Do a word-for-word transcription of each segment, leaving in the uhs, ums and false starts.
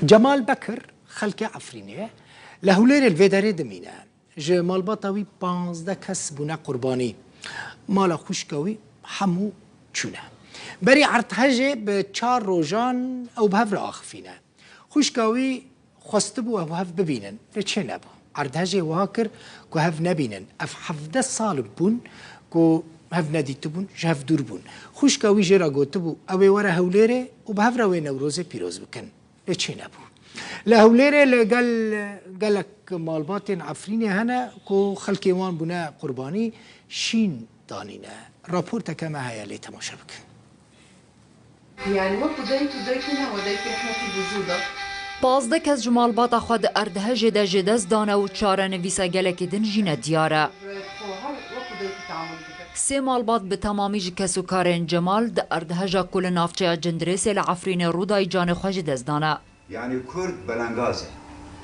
Cemal Bekir xelkê Efrînê ye. Li Hewlêrê li vê derê dimîne. Ji malbata wî panzdeh kes bûne qurbanî. Mala xwişka wî hemû çûne. Berî erdhejê bi çar rojan ew bi hev re axifîne. Xwişka wî xwestibû ew hev bibînin, lê çênebû. Erdhejê wiha kir ku hev nebînin. Ev hevdeh sal bûn ku hev nedîtibûn, ji hev dûr bûn. Xwişka wî jê re gotibû, ew ê were Hewlêrê û bi hev re wê Newrozê pîroz bikin. Lê çênebû. Li Hewlêrê li gel gelek malbatên Efrînê hene ku xelkê wan bûne qurbanî, şîn danîne. Raporteke me heye, lê temaşe bikin. Yani wekî dayik û dayikê ne, we dayikê rehmetî bi zû de. Pazdeh kes ji malbata xwe di erdhejê de ji dest dane û çarenivîsa gelekî din jî nediyar e. Birayê xwe her wekî dayikê teamul dike. Sê malbat bi temamî ji kesokarên Cemal di erdheja ku li navçeya Cindirêsê li Efrînê rû dayî canê xwe ji dest dane. Yani Kurd belengaz e.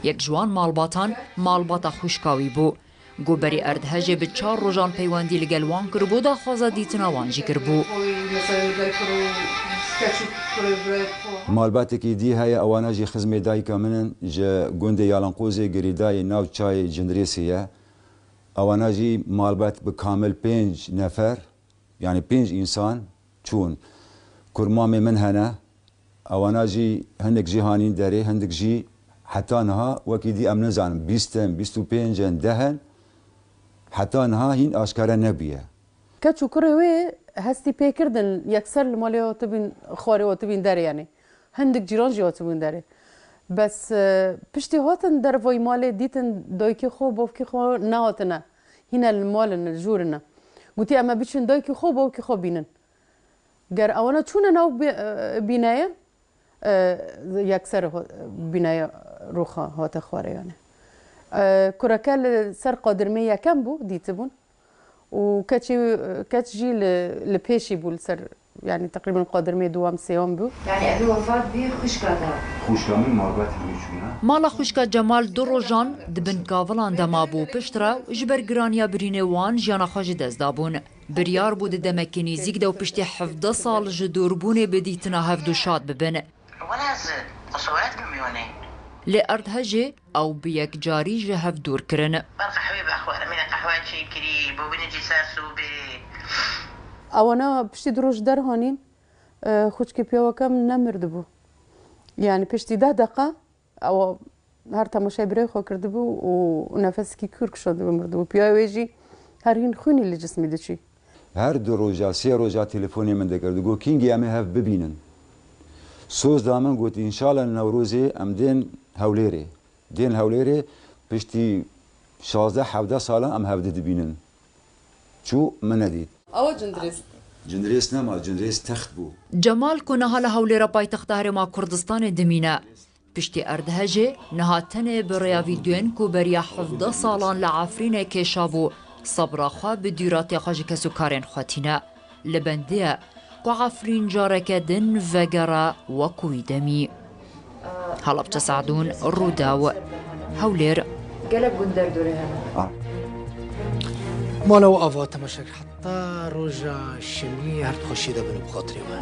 Yek ji wan malbatan, malbata xwişka wî bû. Ku berî erdhejê bi çar rojan peywendî li gel wan kiribû, daxwaza dîtina wan jî kiribû. Malbatekî dî heye, ewana jî xizmê dayika min in, ji gundê Yalanqozê girêdayî nav çayê Cindirêsê ye. Ewana jî malbat bi kamil pênc nefer, yani pênc însan çûn. Kurmamê min hene, ewana jî hinek jî hanîn derê, hindik jî heta niha wekî dî em nizanin, bîst in, bîst û pênc in, deh in, heta niha hîn aşkare nebûye. Keç û kurê wê hestî pê kirdin, yekser li malê hatibîn, xwarê hatibîn derê, yani hindik cîran jî hatibûn derê. Bes, e, piştî hatin dervayî malê, dîtin dayikê xwe, bavkê xwe nehatine. Hîne li mal in, li jûr in. Gotî, em ê biçin dayikê xwe, bavkê xwe bînin. Ger ewana çûne nav bî-, e, bîneyê, e, yekser ho-, bîneyê rû xwe hate xwarê, yani. E, kureke li ser qadirmê yekem bû, dîtibûn. Û keçî, keç jî li, li pêşî bû, li ser, yani teqrîben qadirmê duwam, sêwam bû. Yani ev ê wefat bî xwişka te? Xwişka min malbat hemî çûne. Mala xwişka Cemal du rojan di bin kavilan de mabû, pişt re ji ber giraniya birînê wan jiyana xwe ji dest dabûn. Biryar bû di demekî nêzîk de û piştî hevdeh sal ji dûrbûnê bi dîtina hevdu şad bibin. Wala ez qisowet bim yonê. Lê erdhejê ew bi yekcarî ji hev dûr kirin. Ber qehwê vexwarim, yine qehwe çêkirî, bûbinê cî ser sûbê. Ewana piştî du roj derhanîn, e, xwişkê piyawekem nemirdibû. Yani piştî deh deqa ew her temaşayê birayê xwe kirdibû û nefesekî kûr kişandibû, mirdibû. Piyayê wê jî her hîn xwînî li cismî diçî. Her du roja, sê roja telefonê min dikir, digot, "Kîngî em ê hev bibînin." Soz da min, got, "Înşallah Newrozê em dên Hewlêrê." Dên Hewlêrê, piştî şazdeh hevdeh salan em hevdî dibînin. Çû, min nedît. Ewa Cindirês. Cindirês nema, Cindirês text bû. Cemal ku niha li Hewlêra paytexta Herêma Kurdistanê dimîne. Piştî erdhejê, niha tenê bi rêya vîdyoyên ku beriya hevdeh salan li Efrînê kêşabû, sebra xwe bi dûratiya xwe ji kesokarên xwe tîne. Li bendê ye ku Efrîn careke din vegere wekû wî demî. Halabçe Sadûn, Rûdaw, Hewlêr. Gelek gund derdorê hene. Mala û ava temaşekir heta roja şemiyê her xweşiyê de bin bi xatirê we.